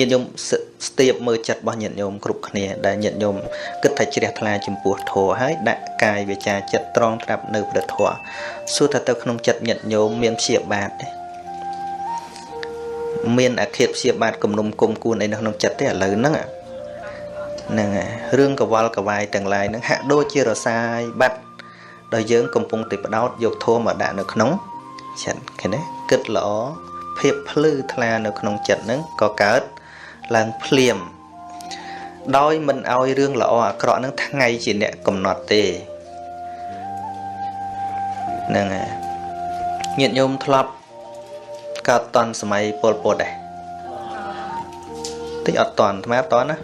ញាតិញោមស្ទាបមើលចិត្តរបស់ញាតិញោមគ្រប់គ្នាដែលញាតិញោមគិតថាជ្រះថ្លាចំពោះធម៌ហើយដាក់កាយវាចាចិត្តត្រង់ត្រាប់នៅព្រះធម៌សួរថាទៅក្នុងចិត្តញាតិញោមមានព្យាបាទទេមានអាឃាតព្យាបាទគំនុំគុំគួនអីនៅក្នុងចិត្តទេឥឡូវហ្នឹងហ្នឹងហើយរឿងកវល់កវាយទាំងឡាយហ្នឹងហាក់ដូចជារសាយបាត់ដោយយើងកំពុងតែផ្ដោតយកធម៌មកដាក់នៅក្នុងចិត្តឃើញទេគិតល្អភាពភ្លឺថ្លានៅក្នុងចិត្តហ្នឹងក៏កើតឡើងភ្លាមដោយមិនឲ្យរឿងល្អអាក្រក់ហ្នឹងថ្ងៃជាអ្នកកំណត់ទេហ្នឹងហើយញាតិញោមធ្លាប់កើតតន់សម័យប៉ុលពតដែរតិចអត់តន់អាត្មាអត់តន់ណា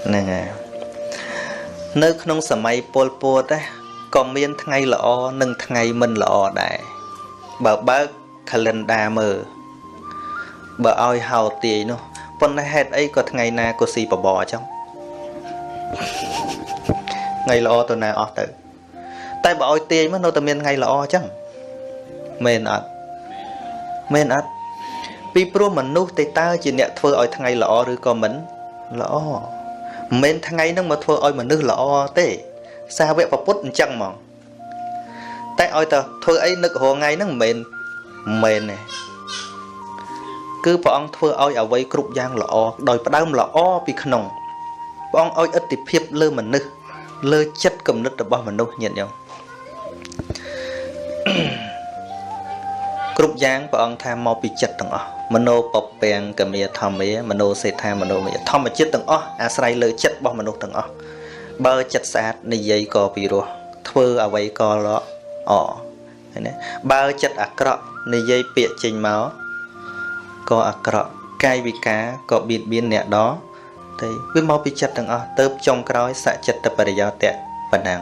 ហ្នឹងហើយនៅក្នុងសម័យប៉ុលពតដែរក៏មានថ្ងៃល្អនិងថ្ងៃមិនល្អដែរបើបើក calendar មើលបើឲ្យហៅទាយនោះប៉ុន្តែហេតុអីក៏ថ្ងៃណាក៏ស៊ីបបរចឹងថ្ងៃល្អទៅណាអស់ទៅតែបើឲ្យទាយមកនៅតែមានថ្ងៃល្អចឹងមែនអត់មែនអត់ពីព្រោះមនុស្សទេតើជាអ្នកធ្វើឲ្យថ្ងៃល្អឬក៏មិនល្អមិនមែនថ្ងៃហ្នឹងមកធ្វើឲ្យមនុស្សល្អទេសាវកពុទ្ធអញ្ចឹងហ្មងតែឲ្យតែធ្វើអីនឹករហថ្ងៃហ្នឹងមិនមែនទេគឺព្រះអង្គធ្វើឲ្យអ្វីគ្រប់យ៉ាងល្អដោយផ្ដើមល្អពីក្នុងព្រះអង្គឲ្យឥទ្ធិភាពលើមនុស្សលើចិត្តគំនិតរបស់មនុស្សញាតិញោមគ្រប់យ៉ាងព្រះអង្គថាមកពីចិត្តទាំងអស់មโนពពាំងកមាធម្មាមโนសេដ្ឋាមโนមយធម្មជាតិទាំងអស់អាស្រ័យលើចិត្តរបស់មនុស្សទាំងអស់បើចិត្តស្អាតនិយាយក៏ពីរោះធ្វើអ្វីក៏ល្អឃើញទេបើចិត្តអាក្រក់និយាយពាក្យចេញមកក៏អាក្រក់កាយវិការក៏បៀតបៀនអ្នកដទៃវាមកពីចិត្តទាំងអស់ទៅចុងក្រោយសចិត្តបរិយោតៈប៉ុណ្ណឹង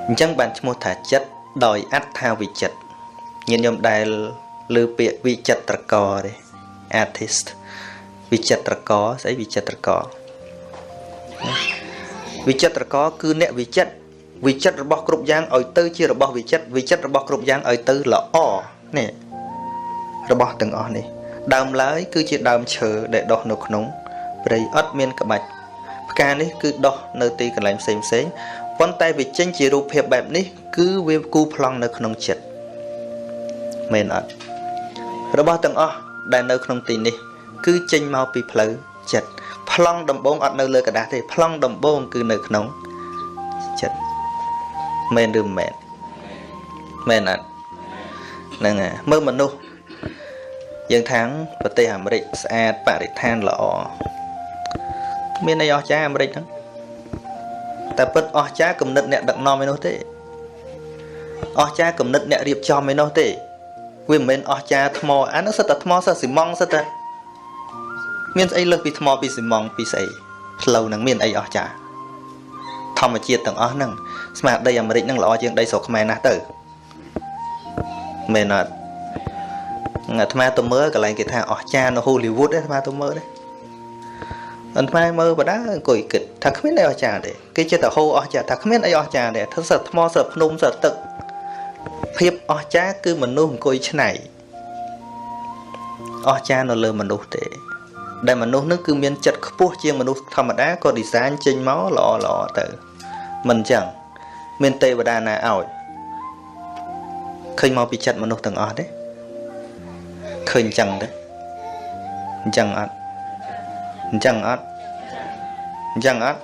អញ្ចឹងបានឈ្មោះថាចិត្តដោយអត្ថាវិចិត្រញាតិញោមដែលឮពាក្យវិចិត្រករទេ artist វិចិត្រករស្អីវិចិត្រករវិចិត្រករគឺអ្នកវិចិត្រវិចិត្ររបស់គ្រប់យ៉ាងឲ្យទៅជារបស់វិចិត្រវិចិត្ររបស់គ្រប់យ៉ាងឲ្យទៅល្អនេះរបស់ទាំងអស់នេះដើមឡើយគឺជាដើមឈើដែលដុះនៅក្នុងព្រៃអត់មានក្បាច់ផ្កានេះគឺដុះនៅទីកន្លែងផ្សេងផ្សេងប៉ុន្តែវាចេញជារូបភាពបែបនេះគឺវាគូប្លង់នៅក្នុងចិត្តមែនអត់របស់ទាំងអស់ដែលនៅក្នុងទីនេះគឺចេញមកពីផ្លូវចិត្តប្លង់ដំបូងអត់នៅលើกระดาษទេប្លង់ដំបូងគឺនៅក្នុងចិត្តមែនឬមិនមែនមែនអត់ហ្នឹងហើយមើលមនុស្សយើងថាងប្រទេសអាមេរិកស្អាតបរិស្ថានល្អមានអីអស្ចារ្យអាមេរិកហ្នឹងតែពិតអស្ចារ្យគំនិតអ្នកដឹកនាំឯនោះទេអស្ចារ្យគំនិតអ្នករៀបចំឯនោះទេវាមិនមែនអស្ចារ្យថ្មអានោះសិតតែថ្មសិតស៊ីម៉ង់សិតតែមានស្អីលើសពីថ្មពីស៊ីម៉ង់ពីស្អីផ្លូវហ្នឹងមានអីអស្ចារ្យធម្មជាតិទាំងអស់ហ្នឹងស្មារតីអាមេរិកហ្នឹងល្អជាងដីស្រុកខ្មែរណាស់ទៅមែនអត់អាត្មាទៅមើលកន្លែងគេថាអស្ចារ្យនៅ Hollywood ទេអាត្មាទៅមើលទេអាត្មាមើលបដាអង្គុយគិតថាគ្មានអីអស្ចារ្យទេគេចេះតែហូអស្ចារ្យថាគ្មានអីអស្ចារ្យទេធ្វើសិតថ្មសិតភ្នំសិតទឹកភាពអស្ចារ្យគឺមនុស្សអង្គុយឆ្នៃអស្ចារ្យនៅលើមនុស្សទេដែលមនុស្សនឹងគឺមានចិត្តខ្ពស់ជាងមនុស្សធម្មតាក៏ឌីហ្សាញចេញមកល្អល្អទៅមិនអញ្ចឹងមានទេវតាណាឲ្យឃើញមកពីចិត្តមនុស្សទាំងអស់ទេឃើញអញ្ចឹងទេអញ្ចឹងអត់អញ្ចឹងអត់អញ្ចឹងអត់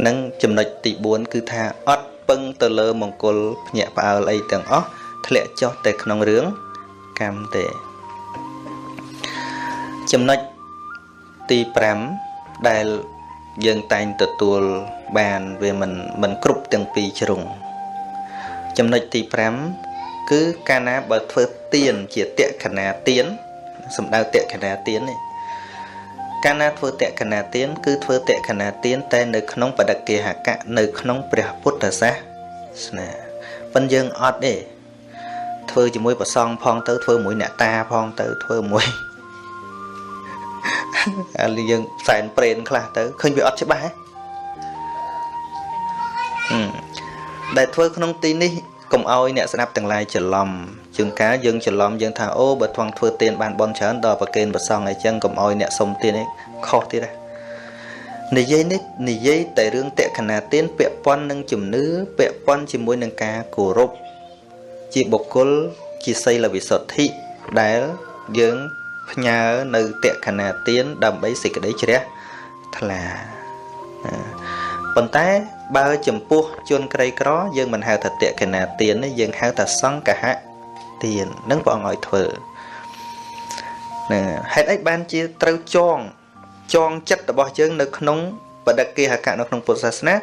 នឹងចំណុចទី4គឺថាអត់ពឹងទៅលើមង្គលភ្ញាក់ផ្អើលអីទាំងអស់ធ្លាក់ចុះតែក្នុងរឿងកម្មទេចំណុចទី5ដែលយើងតែងទទួលបានវាមិនគ្រប់ទាំងពីរជ្រុងចំណុចទី5គឺកាលណាបើធ្វើទានជាតក្កណាទានសំដៅតក្កណាទាននេះកាលណាធ្វើតក្កណាទានគឺធ្វើតក្កណាទានតែនៅក្នុងបដិគេហកៈនៅក្នុងព្រះពុទ្ធសាសនាប៉ុន្តែយើងអត់ទេធ្វើជាមួយព្រះសង្ឃផងទៅធ្វើមួយអ្នកតាផងទៅធ្វើមួយអាលយើងសែនព្រេនខ្លះទៅឃើញវាអត់ច្បាស់ហ៎ ដែលធ្វើក្នុងទីនេះកុំឲ្យអ្នកស្ដាប់ទាំងឡាយច្រឡំជួនកាលយើងច្រឡំយើងថាអូបើថ្វាំងធ្វើទានបានបនច្រើនដល់ប្រគេនព្រះសង្ឃអីចឹងកុំឲ្យអ្នកសុំទានឯងខុសទៀតណានិយាយនេះនិយាយតែរឿងតក្កណាទានពាក់ព័ន្ធនឹងជំនឿពាក់ព័ន្ធជាមួយនឹងការគោរពជាបុគ្គលជាសីលវិសុទ្ធិដែលយើងផ្ញើនៅតក្កណាទានដើម្បីសេចក្តីជ្រះថ្លាប៉ុន្តែបើចំពោះជនក្រីក្រយើងមិនហៅថាតក្កណាទានទេយើងហៅថាសង្កហទាននឹងព្រះអង្គឲ្យធ្វើណាហេតុអីបានជាត្រូវចងចិត្តរបស់យើងនៅក្នុងបដិគេហកៈនៅក្នុងពុទ្ធសាសនា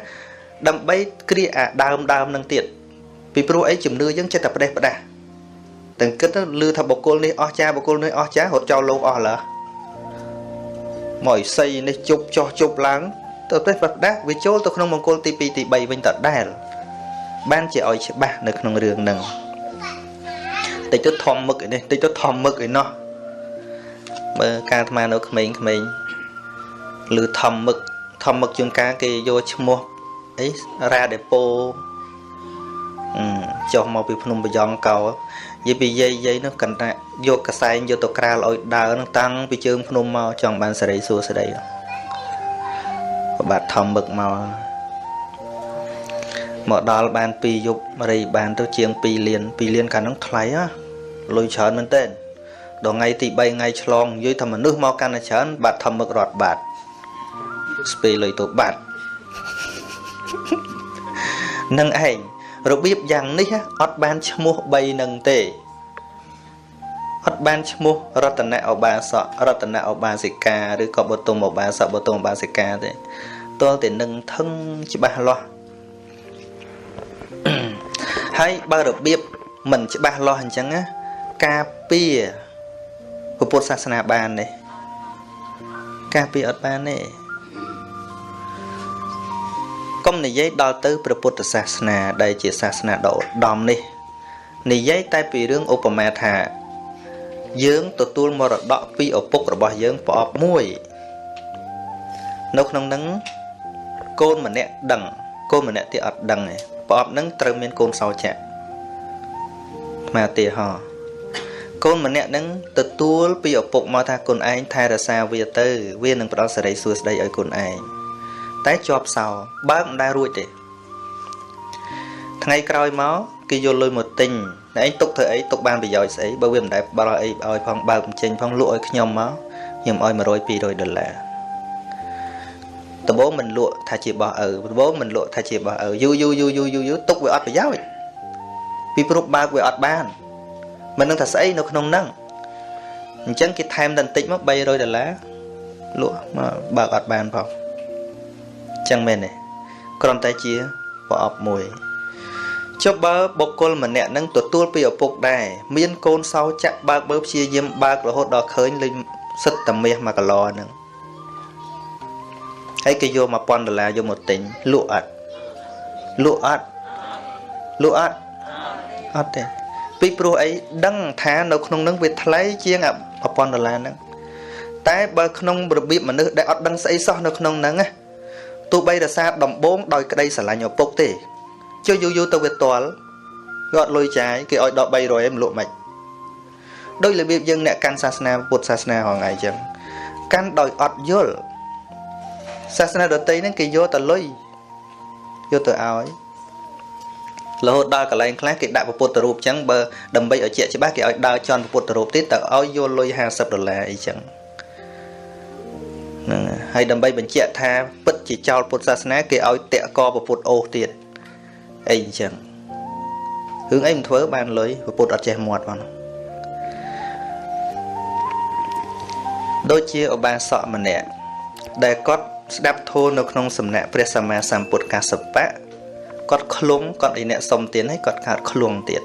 ដើម្បីគ្រាអាដើមនឹងទៀតពីព្រោះអីជំនឿយើងចិត្តតែផ្ដេសផ្ដាស់ទាំងគិតឮថាបុគ្គលនេះអស្ចារ្យបុគ្គលនេះអស្ចារ្យរត់ចោលលោកអស់ឡើមកឥសីនេះជប់ចោះជប់ឡើងទៅផ្ដេសផ្ដាស់វាចូលទៅក្នុងមង្គលទី2ទី3វិញដដែលបានជាឲ្យច្បាស់នៅក្នុងរឿងហ្នឹងតិចទៅធំមឹកឯនេះតិចទៅធំមឹកឯណោះមើលការអាត្មានៅក្មេងៗឬធំមឹកជួនកាលគេយកឈ្មោះអីរ៉ាដេប៉ូចុះមកពីភ្នំប្រយ៉ងកោនិយាយពីយាយនោះកណ្ដាយកកសែងយកទៅក្រាលឲ្យដើរនឹងតាំងពីជើងភ្នំមកចង់បានសេរីសួស្តីបាទធំមឹកមកដល់បាន2យប់រីបានទៅជាង2លាន2លានកាលនោះថ្លៃហ៎លុយច្រើនមែនទែនដល់ថ្ងៃទី3ថ្ងៃឆ្លងនិយាយថាមនុស្សមកកាន់តែច្រើនបាទធំមឹករត់បាត់ស្ពេលុយទៅបាត់នឹងឯងរបៀបយ៉ាងនេះអត់បានឈ្មោះ3នឹងទេអត់បានឈ្មោះរតនឧបាសករតនឧបាសិកាឬក៏បុទុមឧបាសកបុទុមឧបាសិកាទេទាល់តែនឹងថឹងច្បាស់លាស់ហើយបើរបៀបមិនច្បាស់លាស់អញ្ចឹងណាការពារពុទ្ធសាសនាបានទេការពារអត់បានទេកុំនិយាយដល់ទៅព្រះពុទ្ធសាសនាដែលជាសាសនាដ៏ឧត្តមនេះនិយាយតែពីរឿងឧបមាថាយើងទទួលមរតកពីឪពុករបស់យើងប្រអប់មួយនៅក្នុងនឹងកូនម្នាក់ដឹងកូនម្នាក់ទៀតអត់ដឹងទេប្រអប់នឹងត្រូវមានកូនសោចៈមកឧទាហរណ៍កូនម្នាក់នឹងទទួលពីឪពុកមកថាកូនឯងថែរក្សាវាទៅវានឹងផ្ដល់សេរីសួស្តីឲ្យកូនឯងតែជាប់សោបើកមិនដែលរួចទេថ្ងៃក្រោយមកគេយកលុយមកទិញឯងទុកធ្វើអីទុកបានប្រយោជន៍ស្អីបើវាមិនដែលផ្ដល់អីឲ្យផងបើកបញ្ចេញផងលក់ឲ្យខ្ញុំមកខ្ញុំឲ្យ100 200ដុល្លារដំបូងមិនលក់ថាជាបោះឪដំបូងមិនលក់ថាជាបោះឪយូរយូរយូរយូរយូរទុកវាអត់ប្រយោជន៍ពីព្រោះបើកវាអត់បានមិននឹងថាស្អីនៅក្នុងហ្នឹងអញ្ចឹងគេថែមតែបន្តិចមក300ដុល្លារលក់មកបើកអត់បានផងចឹងមែនទេគ្រាន់តែជាប្រអប់មួយចុះបើបុគ្គលម្នាក់នឹងទទួលពីឪពុកដែរមានកូនសោចៈបើកបើព្យាយាមបើករហូតដល់ឃើញលេងសិតតែមាសមួយកឡហ្នឹងហើយគេយក1000ដុល្លារយកមកទិញលក់អត់លក់អត់លក់អត់អត់ទេពីព្រោះអីដឹងថានៅក្នុងនឹងវាថ្លៃជាង1000ដុល្លារហ្នឹងតែបើក្នុងរបៀបមនុស្សដែលអត់ដឹងស្អីសោះនៅក្នុងហ្នឹងណាទោះបីរសាដំបងដោយក្តីស្រឡាញ់ឪពុកទេចុះយូរយូរទៅវាតល់វាអត់លុយចាយគេឲ្យដល់300ឯងលក់មិនដោយរបៀបយើងអ្នកកាន់សាសនាពុទ្ធសាសនាហងៃចឹងកាន់ដោយអត់យល់សាសនាដទៃហ្នឹងគេយកតែលុយយកទៅឲ្យរហូតដល់កន្លែងខ្លះគេដាក់ពុទ្ធរូបចឹងបើដើម្បីឲ្យជាក់ច្បាស់គេឲ្យដើរជន់ពុទ្ធរូបទៀតទៅឲ្យយកលុយ50ដុល្លារអីចឹងហ្នឹងហើយដើម្បីបញ្ជាក់ថាពិតជាចោលពុទ្ធសាសនាគេឲ្យតាក់កពុទ្ធអូសទៀតអីអញ្ចឹងរឿងអីមិនធ្វើបានលុយពុទ្ធអត់ចេះមាត់ផងដូចជាឧបាសកម្នាក់ដែលគាត់ស្ដាប់ធម៌នៅក្នុងសំណាក់ព្រះសម្មាសម្ពុទ្ធកាសបៈគាត់ឃ្លង់គាត់ឯអ្នកសុំទានហើយគាត់កើតឃ្លង់ទៀត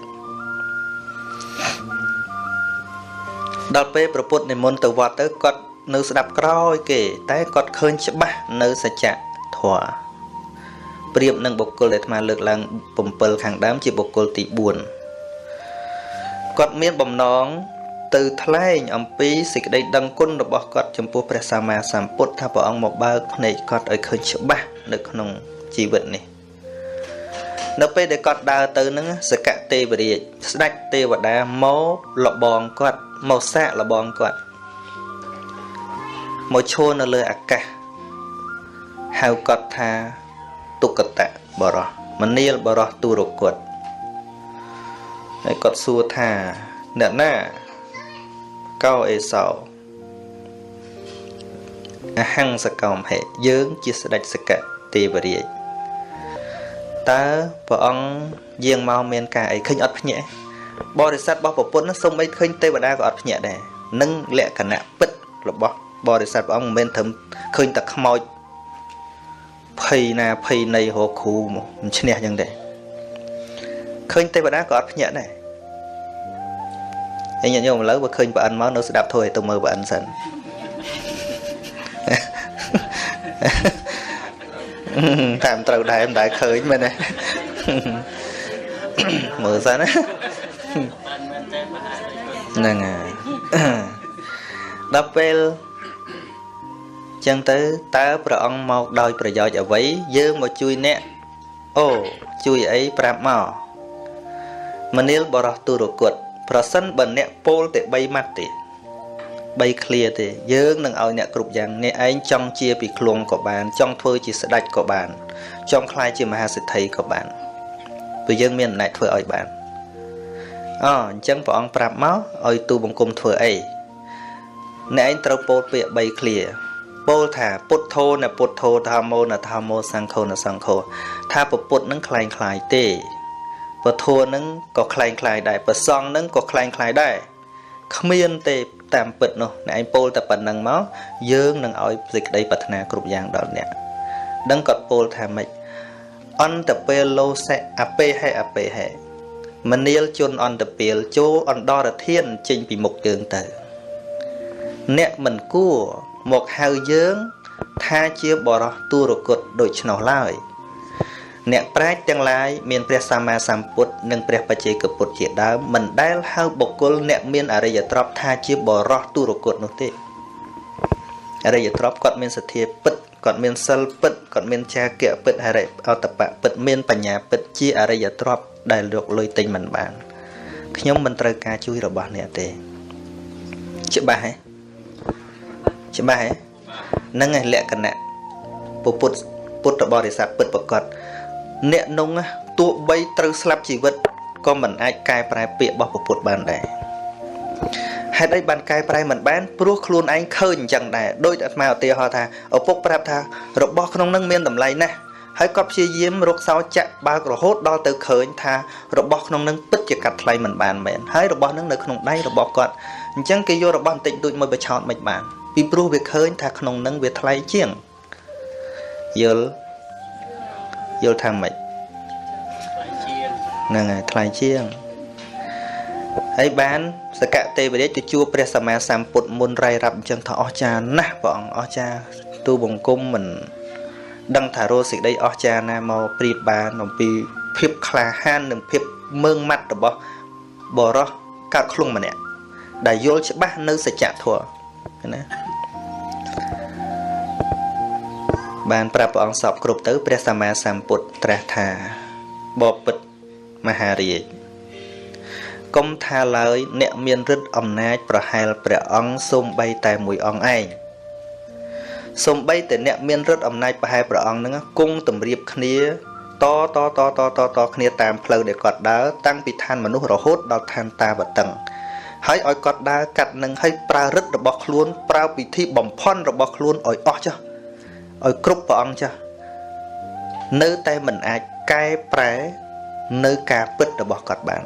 ដល់ពេលព្រះពុទ្ធនិមន្តទៅវត្តទៅគាត់នៅស្ដាប់ក្រោយគេតែគាត់ឃើញច្បាស់នៅសច្ចធម៌ប្រៀបនឹងបុគ្គលដែលអាត្មាលើកឡើង7ខាងដើមជាបុគ្គលទី4គាត់មានបំណងទៅថ្លែងអំពីសេចក្តីដឹងគុណរបស់គាត់ចំពោះព្រះសម្មាសម្ពុទ្ធថាព្រះអង្គមកបើកភ្នែកគាត់ឲ្យឃើញច្បាស់នៅក្នុងជីវិតនេះ នៅពេលដែលគាត់ដើរទៅនឹងសកទេវរាជស្ដេចទេវតាមកលបងគាត់មកសាកលបងគាត់មកឈរនៅលើអាកាសហៅគាត់ថាទុក្កតៈបរោះមនាលបរោះទុរគតហើយគាត់សួរថាអ្នកណាកោអេសោអហង្សកោមហិយើងជាស្ដេចសកទេវរាជតើព្រះអង្គយាងមកមានការអីឃើញអត់ភ្ញាក់បរិស័ទរបស់ប្រពន្ធសុំអីឃើញទេវតាក៏អត់ភ្ញាក់ដែរនឹងលក្ខណៈពិតរបស់បរិស័ទព្រះអង្គមិនមែនត្រឹមឃើញតែខ្មោចភ័យណាភ័យនៃរកគ្រូមកមិនឈ្នះចឹងទេឃើញទេវតាក៏អត់ភ្ញាក់ដែរហើយញាតិញោមឥឡូវបើឃើញប្រអិនមកនៅស្ដាប់ធម៌ឲ្យទៅមើលប្រអិនសិនតាមត្រូវដែរមិនដែលឃើញមែនទេមើលសិនណាហ្នឹងហើយដល់ពេលចឹងទៅតើព្រះអង្គមកដោយប្រយោជន៍អ្វីយើងមកជួយអ្នកអូជួយអីប្រាប់មកមនាលបរោះទុរគតប្រសិនបើអ្នកពោលតែ3ម៉ាត់ទេ3ឃ្លាទេយើងនឹងឲ្យអ្នកគ្រប់យ៉ាងអ្នកឯងចង់ជាពីឃ្លងក៏បានចង់ធ្វើជាស្ដេចក៏បានចង់ក្លាយជាមហាសេដ្ឋីក៏បានព្រោះយើងមានអំណាចធ្វើឲ្យបានអញ្ចឹងព្រះអង្គប្រាប់មកឲ្យទូបង្គំធ្វើអីអ្នកឯងត្រូវពោលពាក្យ3ឃ្លាពោលថាពុទ្ធោនពុទ្ធោធម្មោនធម្មោសង្ឃោនសង្ឃោថាពពុទ្ធនឹងក្លែងក្លាយទេពធនឹងក៏ក្លែងក្លាយដែរប្រសង់នឹងក៏ក្លែងក្លាយដែរគ្មានទេតាមពិតនោះអ្នកឯងពោលតែប៉ុណ្្នឹងមកយើងនឹងឲ្យសេចក្តីប្រាថ្នាគ្រប់យ៉ាងដល់អ្នកដឹងគាត់ពោលថាម៉េចអន្តពេលលោសិអបេហេអបេហេមនាលជនអន្តពេលចូលអន្តរធានចេញពីមុខយើងទៅអ្នកមិនគួរមកហៅយើងថាជាបរោះទុរគតដូច្នោះឡើយអ្នកប្រាជ្ញទាំងឡាយមានព្រះសម្មាសម្ពុទ្ធនិងព្រះបច្ចេកពុទ្ធជាដើមមិនដែលហៅបុគ្គលអ្នកមានអរិយទ្រព្យថាជាបរោះទុរគតនោះទេអរិយទ្រព្យគាត់មានសទ្ធាពិតគាត់មានសិលពិតគាត់មានចាគៈពិតហរិអតបៈពិតមានបញ្ញាពិតជាអរិយទ្រព្យដែលរកលុយទិញមិនបានខ្ញុំមិនត្រូវការជួយរបស់អ្នកទេច្បាស់ហ៎ច្បាស់ហ៎ហ្នឹងឯងលក្ខណៈពុទ្ធបរិស័ទពិតប្រាកដអ្នកនងទោះបីត្រូវស្លាប់ជីវិតក៏មិនអាចកែប្រែពាក្យរបស់ពុទ្ធបានដែរហេតុអីបានកែប្រែមិនបានព្រោះខ្លួនឯងឃើញអញ្ចឹងដែរដោយអាត្មាឧទាហរណ៍ថាឪពុកប្រាប់ថារបស់ក្នុងនឹងមានតម្លៃណាស់ហើយគាត់ព្យាយាមរកសោចាក់បើករហូតដល់ទៅឃើញថារបស់ក្នុងនឹងពិតជាកាត់ថ្លៃមិនបានមែនហើយរបស់នឹងនៅក្នុងដៃរបស់គាត់អញ្ចឹងគេយករបស់បន្តិចបន្តួចមកបញ្ឆោតមិនបានពីព្រោះវាឃើញថាក្នុងនឹងវាថ្លៃជាងយល់ថាម៉េចហ្នឹងហើយថ្លៃជាងហើយបានសកទេវរាជទៅជួបព្រះសម្មាសម្ពុទ្ធមុនរៃរាប់អញ្ចឹងថាអស្ចារ្យណាស់ព្រះអង្គអស្ចារ្យទូបង្គំមិនដឹងថារកសេចក្តីអស្ចារ្យណាមកប្រៀបបានអំពីភាពក្លាហាននិងភាពម៉ឺងម៉ាត់របស់បរោះកើតឃ្លង់ម្នាក់ដែលយល់ច្បាស់នៅសច្ចធម៌ណាបានប្រាប់ព្រះអង្គសពគ្រប់ទៅព្រះសម្មាសម្ពុទ្ធត្រាស់ថាបពិតមហារាជកុំថាឡើយអ្នកមានឫទ្ធិអំណាចប្រហែលព្រះអង្គសូម្បីតែមួយអង្គឯងសូម្បីតែអ្នកមានឫទ្ធិអំណាចប្រហែលព្រះអង្គនឹងគង់តម្រៀបគ្នាតតតតតតគ្នាតាមផ្លូវដែលគាត់ដើរតាំងពីឋានមនុស្សរហូតដល់ឋានតាវតឹងហើយឲ្យគាត់ដើរកាត់នឹងឲ្យប្រើឫទ្ធិរបស់ខ្លួនប្រើពិធីបំផន់របស់ខ្លួនឲ្យអស់ចុះឲ្យគ្រប់ព្រះអង្គចាស់នៅតែមិនអាចកែប្រែនៅការពិតរបស់គាត់បាន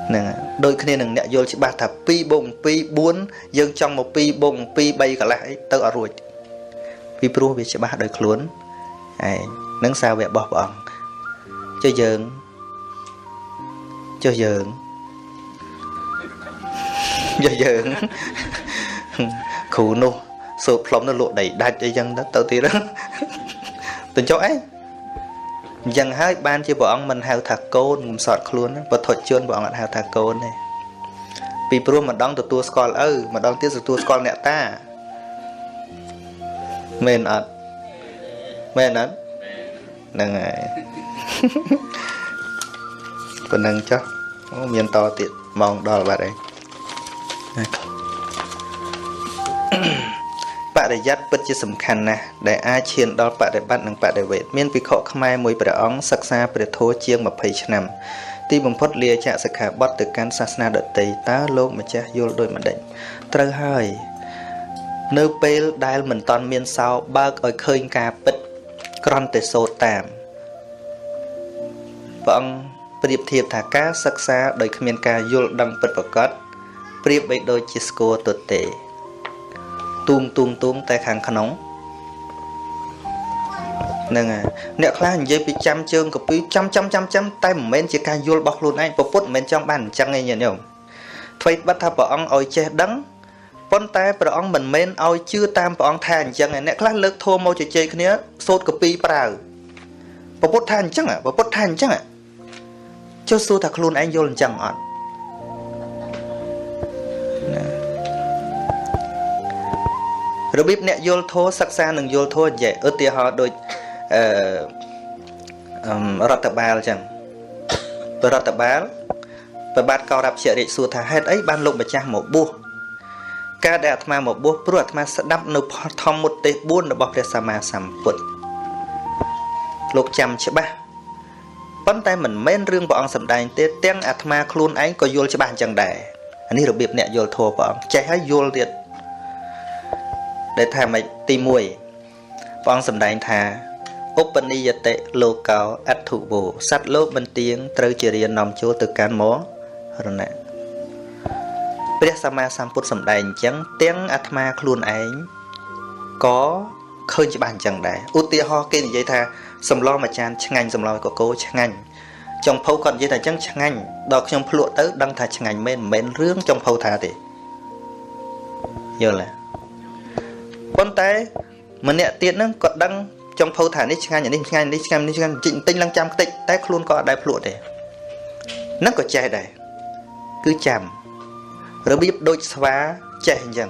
ហ្នឹងដូចគ្នានឹងអ្នកយល់ច្បាស់ថា2បូក2 4យើងចង់មក2បូក2 3កន្លះអីទៅអត់រួចពីព្រោះវាច្បាស់ដោយខ្លួនឯងនឹងសាវករបស់ព្រះអង្គចុះយើងចុះយើងចុះយើងគ្រូនោះសូត្រផ្លុំនោះលក់ដីដាច់អីចឹងទៅទៀតទៅចុះអីអញ្ចឹងហើយបានជាព្រះអង្គមិនហៅថាកូនកំសត់ខ្លួនបទជនព្រះអង្គអត់ហៅថាកូនទេពីព្រោះម្ដងទទួលស្គាល់ឪម្ដងទៀតទទួលស្គាល់អ្នកតាមែនអត់មែនអត់ ហ្នឹងហើយប៉ុណ្ណឹងចុះអូមានតទៀតម៉ោងដល់បាត់ហើយបរិយ័តពិតជាសំខាន់ណាស់ដែលអាចឈានដល់បដិបត្តិនិងបដិវេធមានភិក្ខុខ្មែរមួយព្រះអង្គសិក្សាព្រះធម៌ជាង20ឆ្នាំទីបំផុតលាចាកសិក្ខាបទទៅកាន់សាសនាដទៃតើលោកម្ចាស់យល់ដូចម្ដេចត្រូវហើយនៅពេលដែលមិនតាន់មានសោបើកឲ្យឃើញការពិតគ្រាន់តែសូត្រតាមព្រះអង្គប្រៀបធៀបថាការសិក្សាដោយគ្មានការយល់ដឹងពិតប្រាកដប្រៀបបីដូចជាស្គរទទេទូងទូងទូងតែខាងក្នុងហ្នឹងហើយអ្នកខ្លះនិយាយពីចាំជើងកាពីចាំចាំចាំចាំតែមិនមែនជាការយល់របស់ខ្លួនឯងពពុទ្ធមិនមែនចង់បានអញ្ចឹងឯងញាតិញោមថ្មីបិទថាព្រះអង្គឲ្យចេះដឹងប៉ុន្តែព្រះអង្គមិនមែនឲ្យជឿតាមព្រះអង្គថាអញ្ចឹងឯងអ្នកខ្លះលើកធម៌មកជជែកគ្នាសូត្រកាពីប្រើពពុទ្ធថាអញ្ចឹងពពុទ្ធថាអញ្ចឹងចុះសួរថាខ្លួនឯងយល់អញ្ចឹងអត់របៀបអ្នកយល់ធម៌សិក្សានិងយល់ធម៌និយាយឧទាហរណ៍ដូចរដ្ឋបាលអញ្ចឹងរដ្ឋបាលព្រះបាទកោរព្យរាជសួរថាហេតុអីបានលោកម្ចាស់មកបួសការដែលអាត្មាមកបួសព្រោះអាត្មាស្ដាប់នៅធម្មមុទេស4របស់ព្រះសម្មាសម្ពុទ្ធលោកចាំច្បាស់ប៉ុន្តែមិនមែនរឿងព្រះអង្គសម្ដែងទេទាំងអាត្មាខ្លួនឯងក៏យល់ច្បាស់អញ្ចឹងដែរអានេះរបៀបអ្នកយល់ធម៌ព្រះអង្គចេះហើយយល់ទៀតដែលថាម៉េចទី1ព្រះអង្គសម្ដែងថាឧបនិយតិលោកោអត្ថុវោសត្វលោកមិនទៀងត្រូវជារៀននាំចូលទៅកាន់មរណៈព្រះសម្មាសម្ពុទ្ធសម្ដែងអញ្ចឹងទាំងអាត្មាខ្លួនឯងក៏ឃើញច្បាស់អញ្ចឹងដែរឧទាហរណ៍គេនិយាយថាសម្លមួយចានឆ្ងាញ់សម្លកកោឆ្ងាញ់ចុងភៅគាត់និយាយថាអញ្ចឹងឆ្ងាញ់ដល់ខ្ញុំភ្លក់ទៅដឹងថាឆ្ងាញ់មែនមិនមែនរឿងចុងភៅថាទេយល់ទេប៉ុន្តែម្នាក់ទៀតហ្នឹងគាត់ដឹងចុងភៅថានេះឆ្ងាញ់អានេះឆ្ងាញ់នេះឆ្ងាញ់នេះឆ្ងាញ់បន្តិចឡើងចាំខ្ទេចតែខ្លួនក៏អត់ដែលភ្លក់ទេហ្នឹងក៏ចេះដែរគឺចាំរបៀបដូចស្វាចេះអញ្ចឹង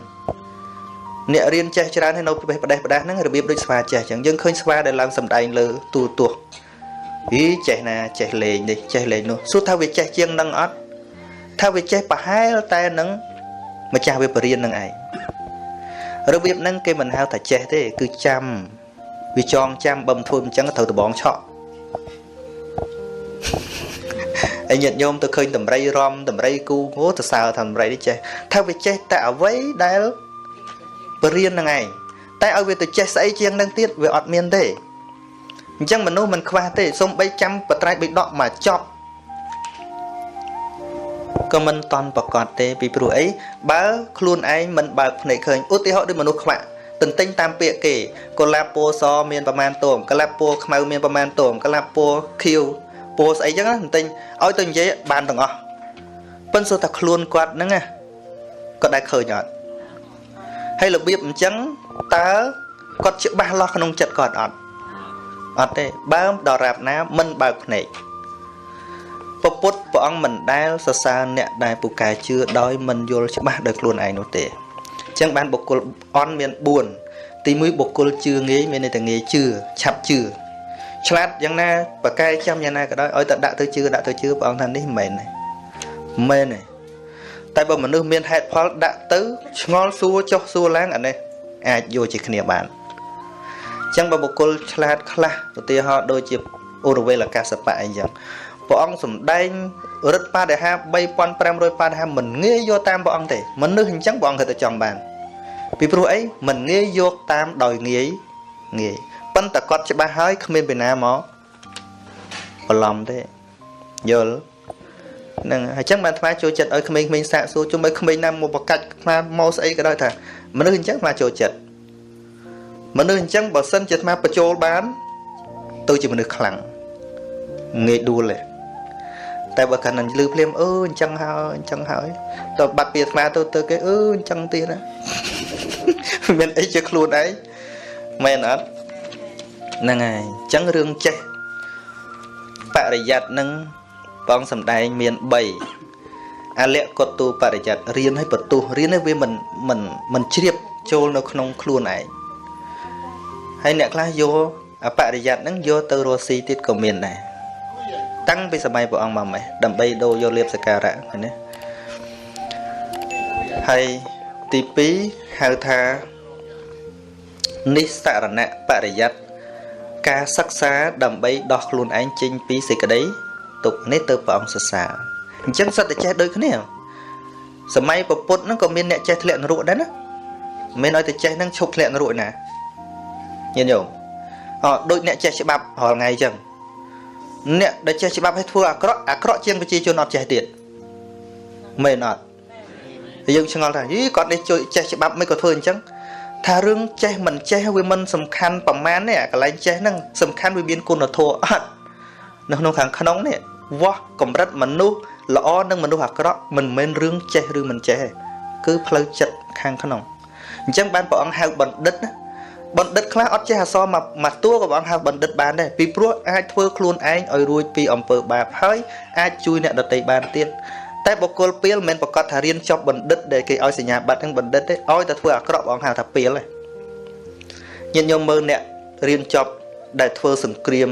អ្នករៀនចេះច្រើនហើយនៅប្រេះផ្ដេសផ្ដាស់ហ្នឹងរបៀបដូចស្វាចេះអញ្ចឹងយើងឃើញស្វាដែលឡើងសំដែងលើទូរទស្សន៍អីចេះណាចេះលេងនេះចេះលេងនោះសួរថាវាចេះជាងនឹងអត់ថាវាចេះប្រហែលតែនឹងម្ចាស់វាបរៀននឹងឯងរបៀបហ្នឹងគេមិនហៅថាចេះទេគឺចាំវាចងចាំបើមិនធ្វើអញ្ចឹងត្រូវដបងឆក់ហើយញាតិញោមទៅឃើញតម្រៃរំតម្រៃគូអូទៅសើថាតម្រៃនេះចេះថាវាចេះតែអ្វីដែលបរៀនហ្នឹងឯងតែឲ្យវាទៅចេះស្អីជាងនឹងទៀតវាអត់មានទេអញ្ចឹងមនុស្សមិនខ្វះទេសំបីចាំបត្រៃបិដកមកចប់ក៏មិនតន់ប្រកបទេពីព្រោះអីបើខ្លួនឯងមិនបើកភ្នែកឃើញឧទាហរណ៍ដូចមនុស្សខ្វាក់ទន្ទិញតាមពាក្យគេកុលាបពណ៌សមានប្រមាណតោមកុលាបពណ៌ខ្មៅមានប្រមាណតោមកុលាបពណ៌ខៀវពណ៌ស្អីចឹងទន្ទិញឲ្យទៅនិយាយបានទាំងអស់ប៉ុន្តែសួរថាខ្លួនគាត់ហ្នឹងណាគាត់ដែលឃើញអត់ហើយរបៀបអញ្ចឹងតើគាត់ច្បាស់លាស់ក្នុងចិត្តគាត់អត់អត់ទេបើដរាបណាមិនបើកភ្នែកពពុទ្ធព្រះអង្គមិនដែលសរសើរអ្នកដែលពូកែជឿដោយមិនយល់ច្បាស់ដោយខ្លួនឯងនោះទេអញ្ចឹងបានបុគ្គលអន់មាន4ទី1បុគ្គលជឿងាយមានន័យថាងាយជឿឆាប់ជឿឆ្លាតយ៉ាងណាបកែចាំយ៉ាងណាក៏ដោយឲ្យតែដាក់ទៅជឿដាក់ទៅជឿព្រះអង្គថានេះមិនមែនទេមែនទេតែបើមនុស្សមានហេតុផលដាក់ទៅឆ្ងល់សួរចុះសួរឡើងអានេះអាចយកជាគ្នាបានអញ្ចឹងបើបុគ្គលឆ្លាតខ្លះឧទាហរណ៍ដូចជាឧរវេលកាសបៈអីចឹងព្រះអង្គសម្ដែងរិទ្ធបដិហា3500បដិហាមិនងាយយកតាមព្រះអង្គទេមនុស្សអញ្ចឹងព្រះអង្គគាត់តែចង់បានពីព្រោះអីមិនងាយយកតាមដោយងាយងាយប៉ុន្តែគាត់ច្បាស់ហើយគ្មានពីណាមកបន្លំទេយល់ហ្នឹងអញ្ចឹងបានថ្មចូលចិត្តឲ្យក្មេងៗសាកសួរជុំឲ្យក្មេងណាមកបកាច់ថ្មមកស្អីក៏ដោយថាមនុស្សអញ្ចឹងថ្មចូលចិត្តមនុស្សអញ្ចឹងបើសិនជាថ្មបញ្ចូលបានទៅជាមនុស្សខ្លាំងងាយដួលទេតែបើកាលនឹងលឺភ្លាមអឺអញ្ចឹងហើយអញ្ចឹងហើយទៅបាត់ពីអាត្មាទៅគេអឺអញ្ចឹងទៀតណាមានអីជាខ្លួនឯងមែនអត់ហ្នឹងហើយអញ្ចឹងរឿងចេះបរិយ័តនឹងបងសំដែងមាន3អលៈកតទូបរិយ័តរៀនឲ្យបន្ទោះរៀនឲ្យវាមិនជ្រាបចូលនៅក្នុងខ្លួនឯងហើយអ្នកខ្លះយក អបរិយ័តហ្នឹងយកទៅរស់ស៊ីទៀតក៏មានដែរតាំងពីសម័យព្រះអង្គមកម៉េះដើម្បីដូរយកលៀបសក្ការៈឃើញទេហើយទី2ហៅថានិស្សរណៈបរិយ័តការសិក្សាដើម្បីដោះខ្លួនឯងចេញពីសេចក្តីទុក្ខនេះទៅព្រះអង្គសរសើរអញ្ចឹងសិតតែចេះដូចគ្នាសម័យពុទ្ធហ្នឹងក៏មានអ្នកចេះធ្លាក់នរកដែរណាមិនមែនឲ្យតែចេះហ្នឹងឈប់ធ្លាក់នរកណាញាតិញោមអដូចអ្នកចេះច្បាប់រាល់ថ្ងៃអញ្ចឹងអ្នកដែលចេះច្បាប់ឲ្យធ្វើអាក្រក់អាក្រក់ជាងប្រជាជនអត់ចេះទៀតមែនអត់យើងឆ្ងល់ថាយីគាត់នេះជួយចេះច្បាប់មិនក៏ធ្វើអញ្ចឹងថារឿងចេះមិនចេះវាមិនសំខាន់ប្រមាណទេអាកន្លែងចេះហ្នឹងសំខាន់វាមានគុណធម៌អត់នៅក្នុងខាងក្នុងនេះវាស់កម្រិតមនុស្សល្អនិងមនុស្សអាក្រក់មិនមែនរឿងចេះឬមិនចេះទេគឺផ្លូវចិត្តខាងក្នុងអញ្ចឹងបានព្រះអង្គហៅបណ្ឌិតណាបណ្ឌិតខ្លះអត់ចេះអក្សរមួយតួក៏ព្រះអង្គហៅបណ្ឌិតបានដែរពីព្រោះអាចធ្វើខ្លួនឯងឲ្យរួចពីអំពើបាបហើយអាចជួយអ្នកដទៃបានទៀតតែបុគ្គលពាលមិនមែនប្រកាសថារៀនចប់បណ្ឌិតដែលគេឲ្យសញ្ញាបត្រហ្នឹងបណ្ឌិតទេឲ្យតែធ្វើអាក្រក់ព្រះអង្គហៅថាពាលទេញាតិញោមមើលអ្នករៀនចប់ដែលធ្វើសង្គ្រាម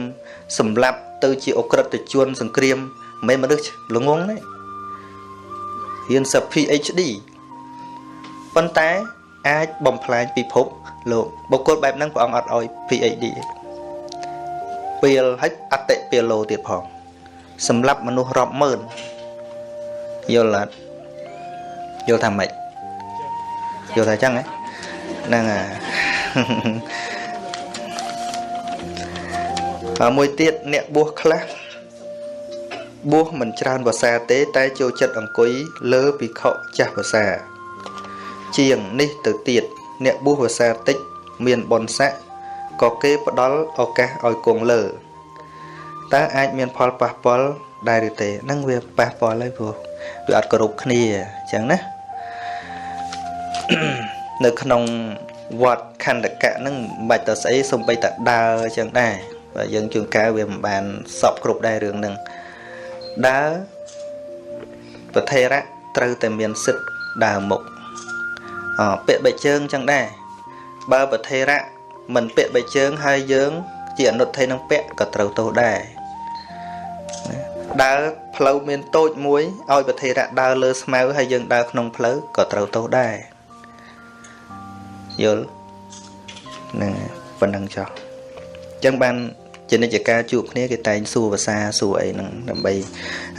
សម្លាប់ទៅជាអក្រិតជនសង្គ្រាមមិនមែនមនុស្សល្ងងទេរៀនសិស្ស PhD ប៉ុន្តែអាចបំផ្លាញពិភពលោកបុគ្គលបែបហ្នឹងព្រះអង្គអត់ឲ្យ PhD ទេពាលហើយអតិពាឡូទៀតផងសម្រាប់មនុស្សរាប់ម៉ឺនយល់អត់យល់ថាម៉េចយល់ថាចឹងហ្នឹងហើយមួយទៀតអ្នកបួសខ្លះបួសមិនច្រើនភាសាទេតែចូលចិត្តអង្គុយលើភិក្ខុចាស់ភាសាជាងនេះទៅទៀតអ្នកបួសភាសាតិចមានបុណ្យស័ក្តិក៏គេផ្ដល់ឱកាសឲ្យគង់លើតើអាចមានផលប៉ះពាល់ដែរឬទេហ្នឹងវាប៉ះពាល់ហើយព្រោះវាអត់គោរពគ្នាអញ្ចឹងណានៅក្នុងវត្តខណ្ឌកៈហ្នឹងមិនបាច់ទៅស្អីសំបីតែដើរអញ្ចឹងដែរបើយើងជួនកាលវាមិនបានសពគ្រប់ដែររឿងហ្នឹងដើរប្រធេរៈត្រូវតែមានសិទ្ធិដើរមុខពាក់បែកជើងអញ្ចឹងដែរបើប្រធេរៈមិនពាក់បែកជើងហើយយើងជាអនុថេនឹងពាក់ក៏ត្រូវទោសដែរដើរផ្លូវមានតូចមួយឲ្យប្រធេរៈដើរលើស្មៅហើយយើងដើរក្នុងផ្លូវក៏ត្រូវទោសដែរយល់ហ្នឹងប៉ុណ្ណឹងចុះអញ្ចឹងបានជានិច្ចការជួបគ្នាគេតែងសួរភាសាសួរអីហ្នឹងដើម្បី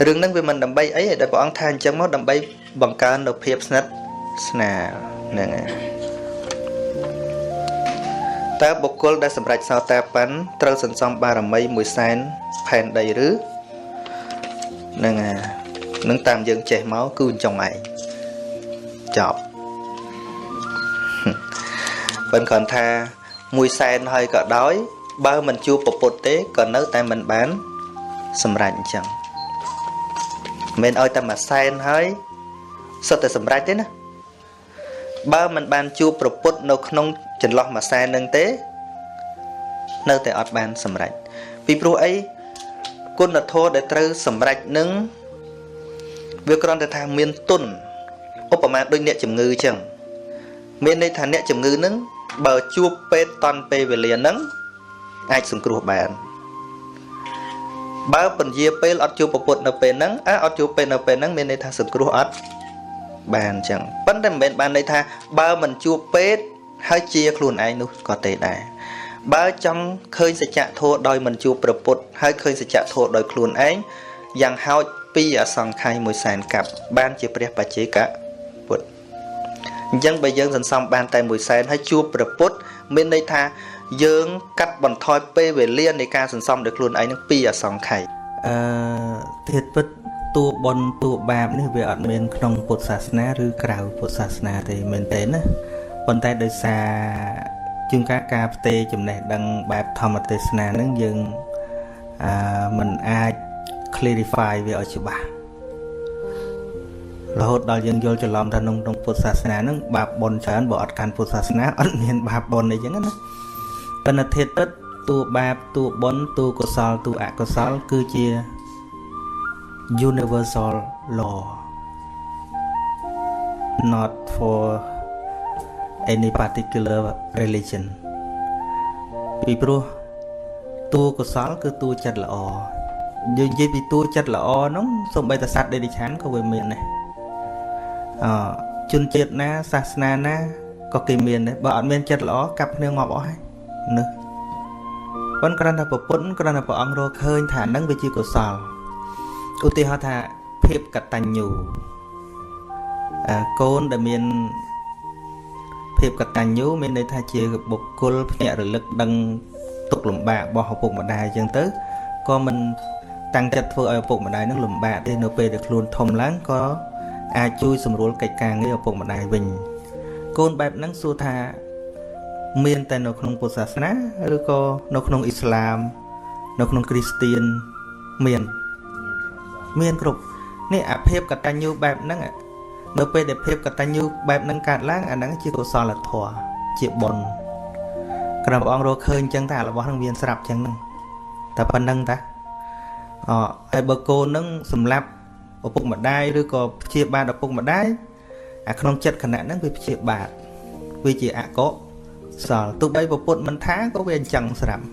រឿងហ្នឹងវាមិនដើម្បីអីទេដែលព្រះអង្គថាអញ្ចឹងមកដើម្បីបង្កើននូវភាពស្និទ្ធស្នាលហ្នឹងហើយតើបុគ្គលដែលសម្រេចសោតាបត្តត្រូវសន្សំបារមី100,000ផែនដីឬហ្នឹងហើយនឹងតាមយើងចេះមកគឺអញ្ចឹងឯងចប់ប៉ុន្តែគ្រាន់ថា100,000ហើយក៏ដោយបើមិនជួបពុទ្ធទេក៏នៅតែមិនបានសម្រេចអញ្ចឹងមិនឲ្យតែ100,000ហើយសុទ្ធតែសម្រេចទេណាបើមិនបានជួបប្រពុតនៅក្នុងចន្លោះ100,000នឹងទេនៅតែអត់បានសម្រេចពីព្រោះអីគុណធម៌ដែលត្រូវសម្រេចនឹងវាគ្រាន់តែថាមានទុនឧបមាដូចអ្នកជំងឺអញ្ចឹងមានន័យថាអ្នកជំងឺនឹងបើជួបពេទ្យតន់ពេលវេលានឹងអាចសង្គ្រោះបានបើពន្យាពេលអត់ជួបពុទ្ធនៅពេលហ្នឹងអត់ជួបពេទ្យនៅពេលហ្នឹងមានន័យថាសង្គ្រោះអត់បានអញ្ចឹងប៉ុន្តែមិនមែនបានន័យថាបើមិនជួបពេទ្យហើយជាខ្លួនឯងនោះក៏ទេដែរបើចង់ឃើញសច្ចធម៌ដោយមិនជួបព្រះពុទ្ធហើយឃើញសច្ចធម៌ដោយខ្លួនឯងយ៉ាងហោចពីអសង្ខ័យ100,000កាប់បានជាព្រះបច្ចេកពុទ្ធអញ្ចឹងបើយើងសន្សំបានតែ100,000ហើយជួបព្រះពុទ្ធមានន័យថាយើងកាត់បន្ថយពេលវេលានៃការសន្សំដោយខ្លួនឯងនឹងពីអសង្ខ័យធាតុពិតតួបុណ្យតួបាបនេះវាអត់មានក្នុងពុទ្ធសាសនាឬក្រៅពុទ្ធសាសនាទេមែនទេណាប៉ុន្តែដោយសារជួនកាលការផ្ទេរចំណេះដឹងបែបធម្មទេសនាហ្នឹងយើងមិនអាច clarify វាឲ្យច្បាស់រហូតដល់យើងយល់ច្រឡំថាក្នុងពុទ្ធសាសនាហ្នឹងបាបបុណ្យច្រើនបើអត់កាន់ពុទ្ធសាសនាអត់មានបាបបុណ្យអីចឹងណាប៉ុន្តែធាតុពិតតួបាបតួបុណ្យតួកុសលតួអកុសលគឺជា universal law not for any particular religion ពីព្រោះ តួកុសលគឺតួចិត្តល្អយើងនិយាយពីតួចិត្តល្អហ្នឹងសូម្បីតែសត្វតិរច្ឆានក៏វាមានដែរអជនជាតិណាសាសនាណាក៏គេមានដែរបើអត់មានចិត្តល្អកាប់គ្នាងាប់អស់ហើយមនុស្សប៉ុន្តែគ្រាន់តែប្រពន្ធគ្រាន់តែព្រះអង្គរកឃើញថាហ្នឹងវាជាកុសលឧទាហរណ៍ថាភាពកតញ្ញូកូនដែលមានភាពកតញ្ញូមានន័យថាជាបុគ្គលភ្ញាក់រលឹកដឹងទុក្ខលំបាករបស់ឪពុកម្ដាយអញ្ចឹងទៅក៏មិនតាំងចិត្តធ្វើឲ្យឪពុកម្ដាយនឹងលំបាកទេនៅពេលដែលខ្លួនធំឡើងក៏អាចជួយសម្រួលកិច្ចការងារឪពុកម្ដាយវិញកូនបែបហ្នឹងសួរថាមានតែនៅក្នុងពុទ្ធសាសនាឬក៏នៅក្នុងអ៊ីស្លាមនៅក្នុងគ្រីស្ទៀនមានគ្រប់នេះអាភាពកតញ្ញូបែបហ្នឹងនៅពេលដែលភាពកតញ្ញូបែបហ្នឹងកើតឡើងអាហ្នឹងជាកុសលធម៌ជាបុណ្យព្រះអង្គរកឃើញអញ្ចឹងតែរបស់ហ្នឹងមានស្រាប់អញ្ចឹងហ្នឹងតែប៉ុណ្្នឹងតាអហើយបើកូនហ្នឹងសម្លាប់ឪពុកម្ដាយឬក៏ព្យាបាទឪពុកម្ដាយអាក្នុងចិត្តខណៈហ្នឹងវាព្យាបាទវាជាអកុសលទោះបីពុទ្ធមិនថាក៏វាអញ្ចឹងស្រាប់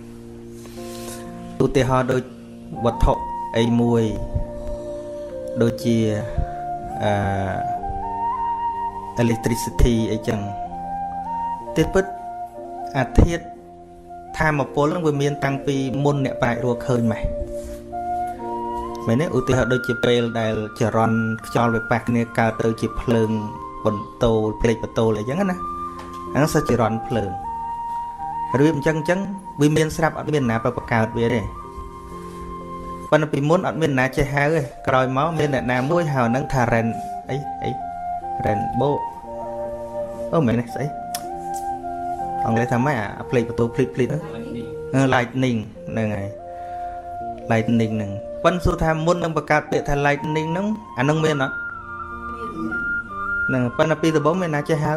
ឧទាហរណ៍ដូចវត្ថុអីមួយដូចជាអឺ electricity អីចឹងទេពិតអាធាតុធម្មពលហ្នឹងវាមានតាំងពីមុនអ្នកប្រាជ្ញរកឃើញម៉េះមែនទេឧទាហរណ៍ដូចជាពេលដែលចរន្តខ្យល់វាប៉ះគ្នាកើតទៅជាភ្លើងបន្ទោលផ្លេកបន្ទោលអីចឹងណាអាហ្នឹងសិតចរន្តភ្លើងរបៀបអញ្ចឹងវាមានស្រាប់អត់មានណាប្រកើតវាទេប៉ុន្តែពីមុនអត់មានណាចេះហៅទេក្រោយមកមានអ្នកណាមួយហៅហ្នឹងថា ren អីអី rainbow អូមែនទេស្អីអង់គ្លេសថាម៉េចអាផ្លេកបន្ទោភ្លីតភ្លីតហ្នឹង lightning ហ្នឹងហើយ lightning ហ្នឹងប៉ិនសួរថាមុននឹងបង្កើតពាក្យថា lightning ហ្នឹងអាហ្នឹងមានអត់ហ្នឹងប៉ុន្តែពីដំបូងមានណាចេះហៅ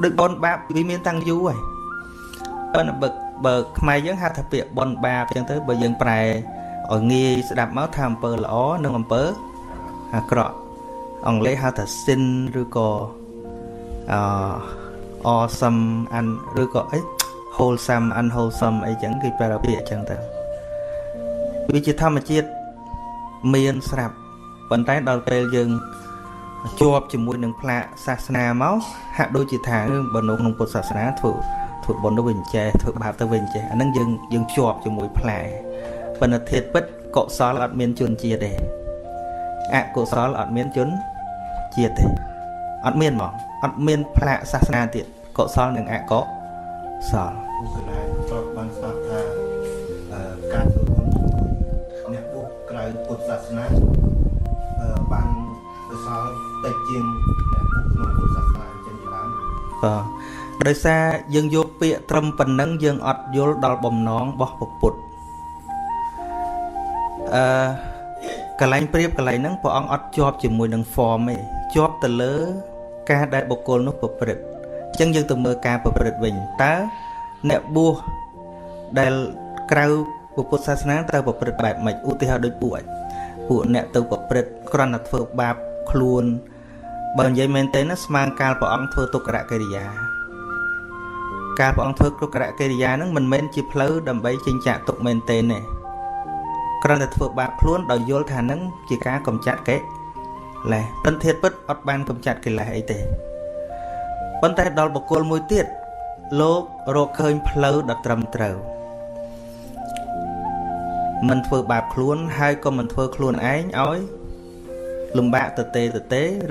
ដូចបុណ្យបាបវាមានតាំងយូរហើយប៉ុន្តែបើខ្មែរយើងហៅថាពាក្យបុណ្យបាបអញ្ចឹងទៅបើយើងប្រែឲ្យងាយស្ដាប់មកថាអំពើល្អនិងអំពើអាក្រក់អង់គ្លេសហៅថា sin ឬក៏អឺ awesome អានឬក៏អី wholesome unwholesome អីចឹងគេប្រើពាក្យអញ្ចឹងទៅវាជាធម្មជាតិមានស្រាប់ប៉ុន្តែដល់ពេលយើងជាប់ជាមួយនឹងផ្លាកសាសនាមកហាក់ដូចជាថាបើនៅក្នុងពុទ្ធសាសនាធ្វើបុណ្យទៅវិញចេះធ្វើបាបទៅវិញចេះអាហ្នឹងយើងជាប់ជាមួយផ្លែប៉ុន្តែធាតុពិតកុសលអត់មានជនជាតិទេអកុសលអត់មានជនជាតិទេអត់មានហ្មងអត់មានផ្លាកសាសនាទៀតកុសលនិងអកុសលកន្លែងធ្លាប់បានស្ដាប់ថាការធ្វើបុណ្យអ្នកបួសក្រៅពុទ្ធសាសនាបានកុសលតិចជាងអ្នកបួសក្នុងពុទ្ធសាសនាអញ្ចឹងជាដើមបាទដោយសារយើងយកពាក្យត្រឹមប៉ុណ្ណឹងយើងអត់យល់ដល់បំណងរបស់ពុទ្ធអឺកន្លែងប្រៀបកន្លែងហ្នឹងព្រះអង្គអត់ជាប់ជាមួយនឹង form ទេជាប់ទៅលើការដែលបុគ្គលនោះប្រព្រឹត្តអញ្ចឹងយើងទៅមើលការប្រព្រឹត្តវិញតើអ្នកបួសដែលក្រៅពុទ្ធសាសនាត្រូវប្រព្រឹត្តបែបម៉េចឧទាហរណ៍ដូចពួកអ្នកទៅប្រព្រឹត្តគ្រាន់តែធ្វើបាបខ្លួនបើនិយាយមែនទេណាស្មានកាលព្រះអង្គធ្វើទុក្ករកិរិយាកាលព្រះអង្គធ្វើទុក្ករកិរិយាហ្នឹងមិនមែនជាផ្លូវដើម្បីចេញចាកទុក្ខមែនទេទេគ្រាន់តែធ្វើបាបខ្លួនដោយយល់ថានឹងជាការកំចាត់កិលេសប៉ុន្តែធាតុពិតអត់បានកំចាត់កិលេសអីទេប៉ុន្តែដល់បុគ្គលមួយទៀតលោករកឃើញផ្លូវដ៏ត្រឹមត្រូវមិនធ្វើបាបខ្លួនហើយក៏មិនធ្វើខ្លួនឯងឲ្យលំបាកទៅទេ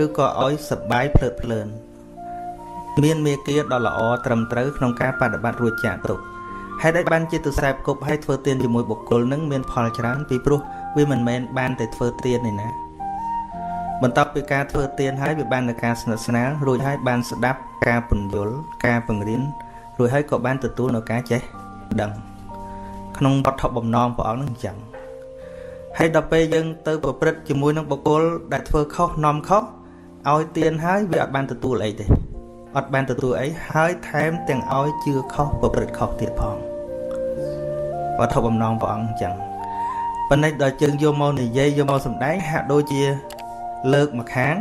ឬក៏ឲ្យសប្បាយភ្លើតភ្លើនមានមេគាដ៏ល្អត្រឹមត្រូវក្នុងការបដិបត្តិរួចចាកទុក្ខហេតុអីបានជាទៅខ្សែគប់ឲ្យធ្វើទានជាមួយបុគ្គលនឹងមានផលច្រើនពីព្រោះវាមិនមែនបានតែធ្វើទានទេណាបន្ទាប់ពីការធ្វើទានហើយវាបាននៅការស្និទ្ធស្នាលរួចហើយបានស្ដាប់ការពន្យល់ការបង្រៀនរួចហើយក៏បានទទួលនៅការចេះដឹងក្នុងវត្ថុបំណងព្រះអង្គនឹងអញ្ចឹងហើយដល់ពេលយើងទៅប្រព្រឹត្តជាមួយនឹងបុគ្គលដែលធ្វើខុសនាំខុសឲ្យទានហើយវាអត់បានទទួលអីទេអត់បានទទួលអីហើយថែមទាំងឲ្យជឿខុសប្រព្រឹត្តខុសទៀតផងវត្ថុបំណងព្រះអង្គអញ្ចឹងប៉ុន្តែដល់ជើងយកមកនិយាយយកមកសម្ដែងហាក់ដូចជាលើកមកខាង